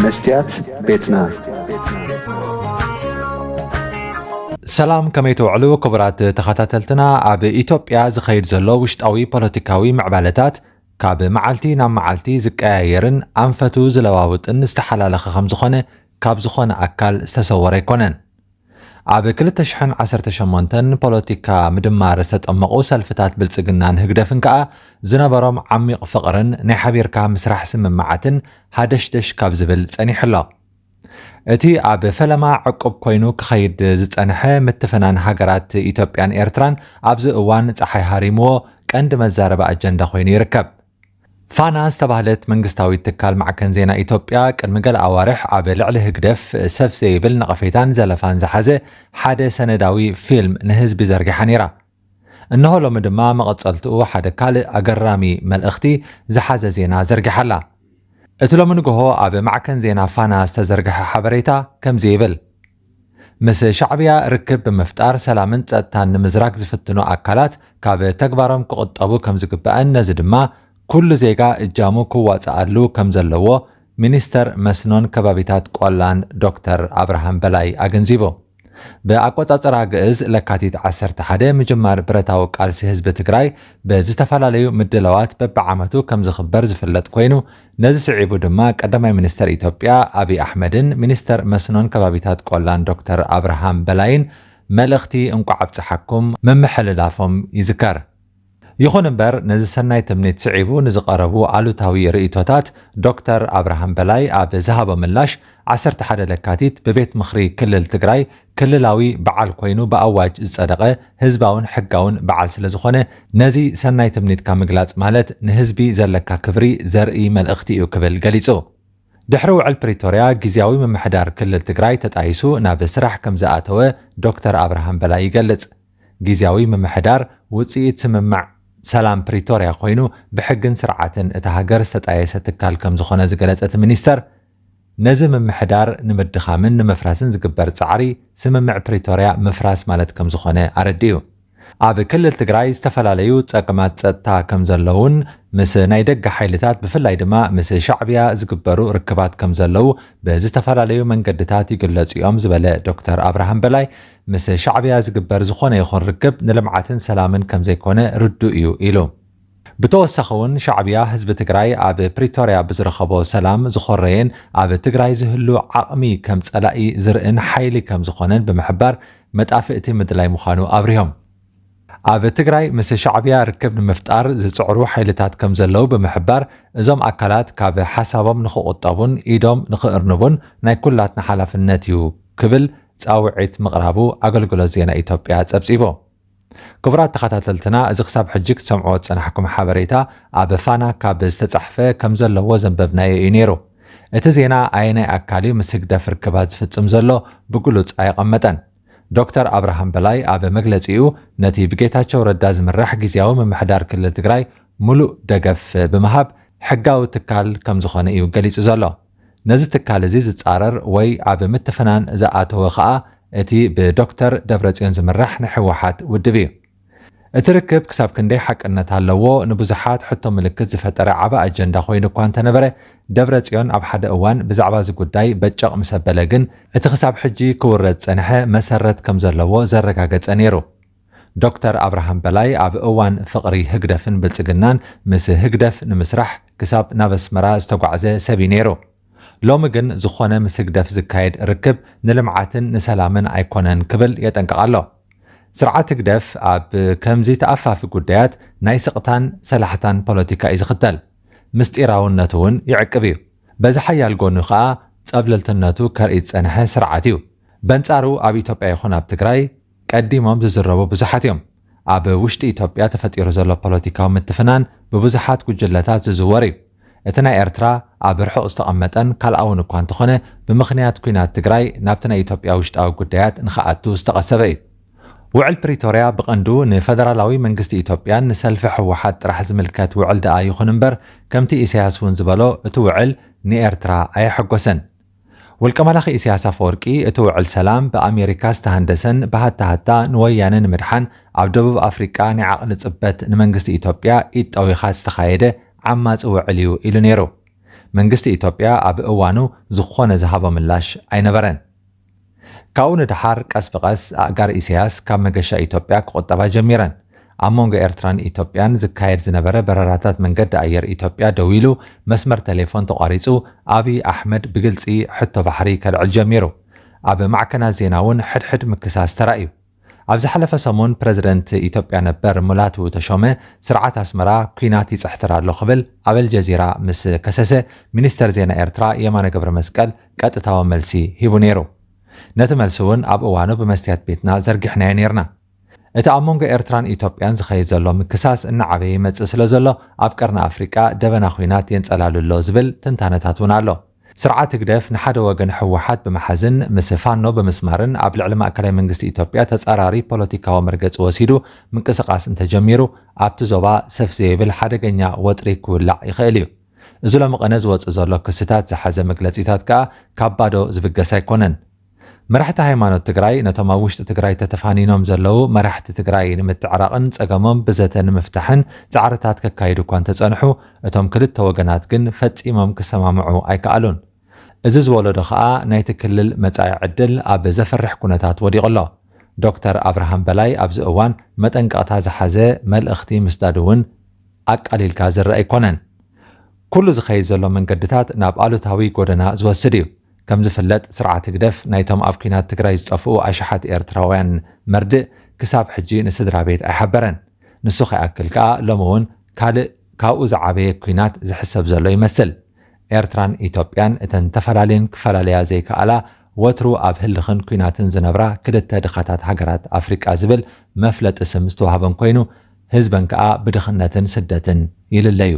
መስትያት ቤትና። ሰላም፣ ከመይ ትውዕሉ ክቡራት ተኸታተልትና? ኣብ ኢትዮጵያ ዝኸይድ ዘሎ ውሽጣዊ ፖለቲካዊ ምዕባለታት ካብ መዓልቲ ናብ መዓልቲ ዝቀያየርን ኣንፈቱ ዝለዋውጥን ዝተሓላለኸ ከም ዝኾነ ካብ ዝኾነ ኣካል ዝተሰወረ ኣይኮነን። ኣብ ክልተ ሽሕን ዓሰርተ ሸሞንተን ፖለቲካ ምድማር ዝተጠመቑ ሰልፍታት ብልጽግናን ህግደፍን ከኣ ዝነበሮም ዓሚቕ ፍቕርን ናይ ሓቢርካ ምስራሕ ስምምዓትን ሃደሽደሽ ካብ ዝብል ጸኒሑ ኣሎ። እቲ ኣብ ፈለማ ዕቁብ ኮይኑ ክኸይድ ዝጸንሐ ምትፍናን ሃገራት ኢትዮጵያን ኤርትራን ኣብዚ እዋን ጸሓይ ሃሪምዎ ቀንዲ መዛረቢ ኣጀንዳ ኮይኑ ይርከብ። ፋና ዝተባህለት መንግስታዊት ትካል ማዕከን ዜና ኢትዮጵያ ቅድሚ ገለ ኣዋርሕ ኣብ ልዕሊ ህግደፍ ሰፍ ዘይብል ነቐፌታን ዘለፋን ዝሓዘ ሓደ ሰነዳዊ ፊልም ንህዝቢ ዘርጊሓ ነይራ። እንሆ ሎሚ ድማ መቐጸልትኡ ሓደ ካልእ ኣገራሚ መልእኽቲ ዝሓዘ ዜና ዘርጊሓ ኣላ። እቲ ሎሚ ንግሆ ኣብ ማዕከን ዜና ፋና ዝተዘርግሐ ሓበሬታ ከምዚ ይብል። ምስ ሻዕብያ ርክብ ብምፍጣር ሰላምን ጸጥታን ንምዝራግ ዝፍትኑ ኣካላት ካብ ተግባሮም ክቑጠቡ ከም ዝግባእን ነዚ ድማ ኩሉ ዜጋ እጃሙ ክዋጽኣሉ ከም ዘለዎ ሚኒስተር መስኖን ከባቢታት ቆላን ዶክተር ኣብርሃም በላይ ኣገንዚቡ። ብኣቆጻጽራ ግእዝ ለካቲት ዓሰርተ ሓደ ምጅማር ብረታዊ ቃልሲ ህዝቢ ትግራይ ብዝተፈላለዩ ምድላዋት በብዓመቱ ከም ዝኽበር ዝፍለጥ ኮይኑ፣ ነዚ ስዒቡ ድማ ቀዳማይ ሚኒስተር ኢትዮጵያ ኣብይ ኣሕመድን ሚኒስተር መስኖን ከባቢታት ቆላን ዶክተር ኣብርሃም በላይን መልእኽቲ እንቋዕ ኣብጽሓኩም ምምሕልላፎም ይዝከር። ይኹን እምበር ነዚ ሰናይ ትምኒት ስዒቡ ንዝቐረቡ ኣሉታዊ ርእይቶታት ዶክተር ኣብርሃም በላይ ኣብ ዝሃቦ ምላሽ ዓሰርተ ሓደ ለካቲት ብቤት ምኽሪ ክልል ትግራይ ክልላዊ በዓል ኮይኑ ብኣዋጅ ዝጸደቐ ህዝባውን ሕጋውን በዓል ስለ ዝኾነ ነዚ ሰናይ ትምኒትካ ምግላጽ ማለት ንህዝቢ ዘለካ ክብሪ ዘርኢ መልእኽቲ እዩ ክብል ገሊጹ። ድሕሪ ውዕል ፕሪቶርያ ግዝያዊ ምምሕዳር ክልል ትግራይ ተጣይሱ ናብ ስራሕ ከም ዝኣተወ ዶክተር ኣብርሃም በላይ ይገልጽ። ግዝያዊ ምምሕዳር ውጽኢት ስምምዕ ሰላም ፕሪቶርያ ኮይኑ ብሕግን ስርዓትን እታ ሃገር ዝተጣየሰ ትካል ከም ዝኾነ ዝገለጸ እቲ ሚኒስተር ነዚ ምምሕዳር ንምድኻምን ንምፍራስን ዝግበር ጻዕሪ ስምምዕ ፕሪቶርያ ምፍራስ ማለት ከም ዝኾነ ኣረዲኡ። ኣብ ክልል ትግራይ ዝተፈላለዩ ጸገማት ጸጥታ ከም ዘለውን ምስ ናይ ደገ ሓይልታት ብፍላይ ድማ ምስ ሻዕብያ ዝግበሩ ርክባት ከም ዘለዉ ብዝተፈላለዩ መንገድታት ይግለጹ እዮም ዝበለ ዶክተር ኣብርሃም በላይ ምስ ሻዕብያ ዝግበር ዝኾነ ይኹን ርክብ ንልምዓትን ሰላምን ከም ዘይኮነ ርዱእ እዩ ኢሉ። ብተወሳኺ እውን ሻዕብያ ህዝቢ ትግራይ ኣብ ፕሪቶርያ ብዝረኸቦ ሰላም ዝኾረየን ኣብ ትግራይ ዝህሉ ዓቕሚ ከም ጸላኢ ዝርእን ሓይሊ ከም ዝኾነን ብምሕባር መጣፍእቲ ምድላይ ምዃኑ ኣብሪሆም። ኣብ ትግራይ ምስ ሻዕብያ ርክብ ንምፍጣር ዝጽዕሩ ሓይልታት ከም ዘለዉ ብምሕባር እዞም ኣካላት ካብ ሓሳቦም ንኽቑጠቡን ኢዶም ንኽእርንቡን ናይ ኩላትና ሓላፍነት እዩ ክብል ጻውዒት ምቕራቡ ኣገልግሎት ዜና ኢትዮጵያ ጸብጺቡ። ክቡራት ተኸታተልትና፣ እዚ ክሳብ ሕጂ ክትሰምዕዎ ዝጸናሕኩም ሓበሬታ ኣብ ፋና ካብ ዝተጻሕፈ ከም ዘለዎ ዘንበብናዮ እዩ ነይሩ። እቲ ዜና ኣየናይ ኣካል እዩ ምስ ህግደፍ ርክባት ዝፍጽም ዘሎ ብግሉጽ ኣየቐመጠን። ዶክተር ኣብርሃም በላይ ኣብ መግለጺኡ ነቲ ብጌታቸው ረዳ ዝምራሕ ግዝያዊ ምምሕዳር ክልል ትግራይ ሙሉእ ደገፍ ብምሃብ ሕጋዊ ትካል ከም ዝኾነ እዩ ገሊጹ ዘሎ። ነዚ ትካል እዚ ዝጻረር ወይ ኣብ ምትፍናን ዝኣተወ ኸኣ እቲ ብዶክተር ደብረጽዮን ዝምራሕ ናይ ህወሓት ውድብ እዩ። እቲ ርክብ ክሳብ ክንደይ ሓቅነት ኣለዎ ንብዙሓት ሕቶ ምልክት ዝፈጠረ ዓቢ ኣጀንዳ ኮይኑ እኳ እንተነበረ፣ ደብረጽዮን ኣብ ሓደ እዋን ብዛዕባ እዚ ጉዳይ በጨቕ ምስ ኣበለ ግን እቲ ክሳብ ሕጂ ክውረድ ዝጸንሐ መሰረት ከም ዘለዎ ዘረጋገጸ ነይሩ። ዶክተር ኣብርሃም በላይ ኣብ እዋን ፍቕሪ ህግደፍን ብልጽግናን ምስ ህግደፍ ንምስራሕ ክሳብ ናብ ኣስመራ ዝተጓዕዘ ሰብ እዩ ነይሩ። ሎሚ ግን ዝኾነ ምስ ህግደፍ ዝካየድ ርክብ ንልምዓትን ንሰላምን ኣይኮነን ክብል የጠንቅቕ ኣሎ። ስርዓት ህግደፍ ኣብ ከምዚ ተኣፋፊ ጉዳያት ናይ ስቕታን ሰላሕታን ፖለቲካ እዩ ዝኽተል። ምስጢራውነቱ እውን ይዕቅብ እዩ። በዚ ሓያል ጎኑ ኸኣ ጸብለልትነቱ ከርኢ ዝጸንሐ ስርዓት እዩ። በንጻሩ ኣብ ኢትዮጵያ ይኹን ኣብ ትግራይ ቀዲሞም ዝዝረቡ ብዙሓት እዮም። ኣብ ውሽጢ ኢትዮጵያ ተፈጢሩ ዘሎ ፖለቲካዊ ምትፍናን ብብዙሓት ጉጅለታት ዝዝወር እዩ። እቲ ናይ ኤርትራ ኣብ ርሑቕ ዝተቐመጠን ካልኣውን እኳ እንተኾነ ብምኽንያት ኲናት ትግራይ ናብቲ ናይ ኢትዮጵያ ውሽጣዊ ጉዳያት ንኽኣቱ ዝተቐሰበ እዩ። ውዕል ፕሪቶርያ ብቐንዱ ንፈደራላዊ መንግስቲ ኢትዮጵያን ንሰልፊ ህወሓት ጥራሕ ዝምልከት ውዕል ደኣ ይኹን እምበር ከምቲ ኢሳያስ እውን ዝበሎ እቲ ውዕል ንኤርትራ ኣየሐጎሰን። ውልቀ መላኺ ኢሳያስ ኣፈወርቂ እቲ ውዕል ሰላም ብኣሜሪካ ዝተሃንደሰን ብሃታሃታ ንወያነ ንምድሓን ኣብ ደቡብ ኣፍሪቃ ናይ ዓቕሊ ጽበት ንመንግስቲ ኢትዮጵያ ኢድ ጠዊኻ ዝተኻየደ ዓማጺ ውዕል እዩ ኢሉ ነይሩ። መንግስቲ ኢትዮጵያ ኣብ እዋኑ ዝኾነ ዝሃቦ ምላሽ ኣይነበረን። ካብኡ ንደሓር ቀስ ብቐስ ኣእጋር ኢሳያስ ካብ መገሻ ኢትዮጵያ ክቑጠባ ጀሚረን። ኣብ መንጎ ኤርትራን ኢትዮጵያን ዝካየድ ዝነበረ በረራታት መንገዲ ኣየር ኢትዮጵያ ደው ኢሉ፣ መስመር ቴሌፎን ተቋሪጹ፣ ኣብይ ኣሕመድ ብግልጺ ሕቶ ባሕሪ ከልዕል ጀሚሩ። ኣብ ማዕከናት ዜና እውን ሕድሕድ ምክሳስ ተራእዩ። ኣብ ዝሓለፈ ሰሙን ፕረዚደንት ኢትዮጵያ ነበር ሙላቱ ተሾመ፣ ስርዓት ኣስመራ ኲናት ይጽሕትር ኣሎ ክብል ኣብ ኣልጀዚራ ምስ ከሰሰ፣ ሚኒስተር ዜና ኤርትራ የማነ ገብረ መስቀል ቀጥታዊ መልሲ ሂቡ ነይሩ። ነቲ መልሲ እውን ኣብ እዋኑ ብመስትያት ቤትና ዘርጊሕናዮ ነይርና። እቲ ኣብ መንጎ ኤርትራን ኢትዮጵያን ዝኸይድ ዘሎ ምክሳስ እናዓበየ ይመጽእ ስለ ዘሎ፣ ኣብ ቀርኒ ኣፍሪቃ ደበና ኲናት የንጸላሉ ኣሎ ዝብል ትንታነታት እውን ኣሎ። ስርዓት ህግደፍ ንሓደ ወገን ህወሓት ብምሓዝን ምስ ፋኖ ብምስማርን ኣብ ልዕሊ ማእከላይ መንግስቲ ኢትዮጵያ ተጻራሪ ፖለቲካዊ መርገጺ ወሲዱ ምንቅስቓስ እንተጀሚሩ፣ ኣብቲ ዞባ ሰፍ ዘይብል ሓደገኛ ወጥሪ ክውላዕ ይኽእል እዩ። እዚ ሎሚ ቅነ ዝወጽእ ዘሎ ክስታት ዝሓዘ መግለጺታት ከኣ ካብ ባዶ ዝብገስ ኣይኮነን። መራሕቲ ሃይማኖት ትግራይ ነቶም ኣብ ውሽጢ ትግራይ ተተፋኒኖም ዘለዉ መራሕቲ ትግራይ ንምትዕራቕን ጸገሞም ብዘተ ንምፍታሕን ጻዕርታት ከካይዱ እኳ እንተጸንሑ፣ እቶም ክልተ ወገናት ግን ፈጺሞም ክሰማምዑ ኣይከኣሉን። እዚ ዝወለዶ ኸኣ ናይቲ ክልል መጻኢ ዕድል ኣብ ዘፍርሕ ኩነታት ወዲቑ ኣሎ። ዶክተር ኣብርሃም በላይ ኣብዚ እዋን መጠንቀቕታ ዝሓዘ መልእኽቲ ምስዳዱ እውን ኣቃሊልካ ዝረአ ኣይኮነን። ኩሉ ዝኸይድ ዘሎ መንገድታት ናብ ኣሉታዊ ጎደና ዝወስድ እዩ። ከም ዝፍለጥ፣ ስርዓት ህግደፍ ናይቶም ኣብ ኲናት ትግራይ ዝጠፍኡ ኣሽሓት ኤርትራውያን መርድእ ክሳብ ሕጂ ንስድራ ቤት ኣይሓበረን። ንሱ ከይኣክል ከኣ፣ ሎሚ እውን ካልእ ካብኡ ዝዓበየ ኲናት ዝሕሰብ ዘሎ ይመስል። ኤርትራን ኢትዮጵያን እተን ተፈላለየን ክፈላለያ ዘይከኣላ፣ ወትሩ ኣብ ህልኽን ኲናትን ዝነብራ ክልተ ድኻታት ሃገራት ኣፍሪቃ ዝብል መፍለጢ ስም ዝተዋህበን ኮይኑ፣ ህዝበን ከኣ ብድኽነትን ስደትን ይልለዩ።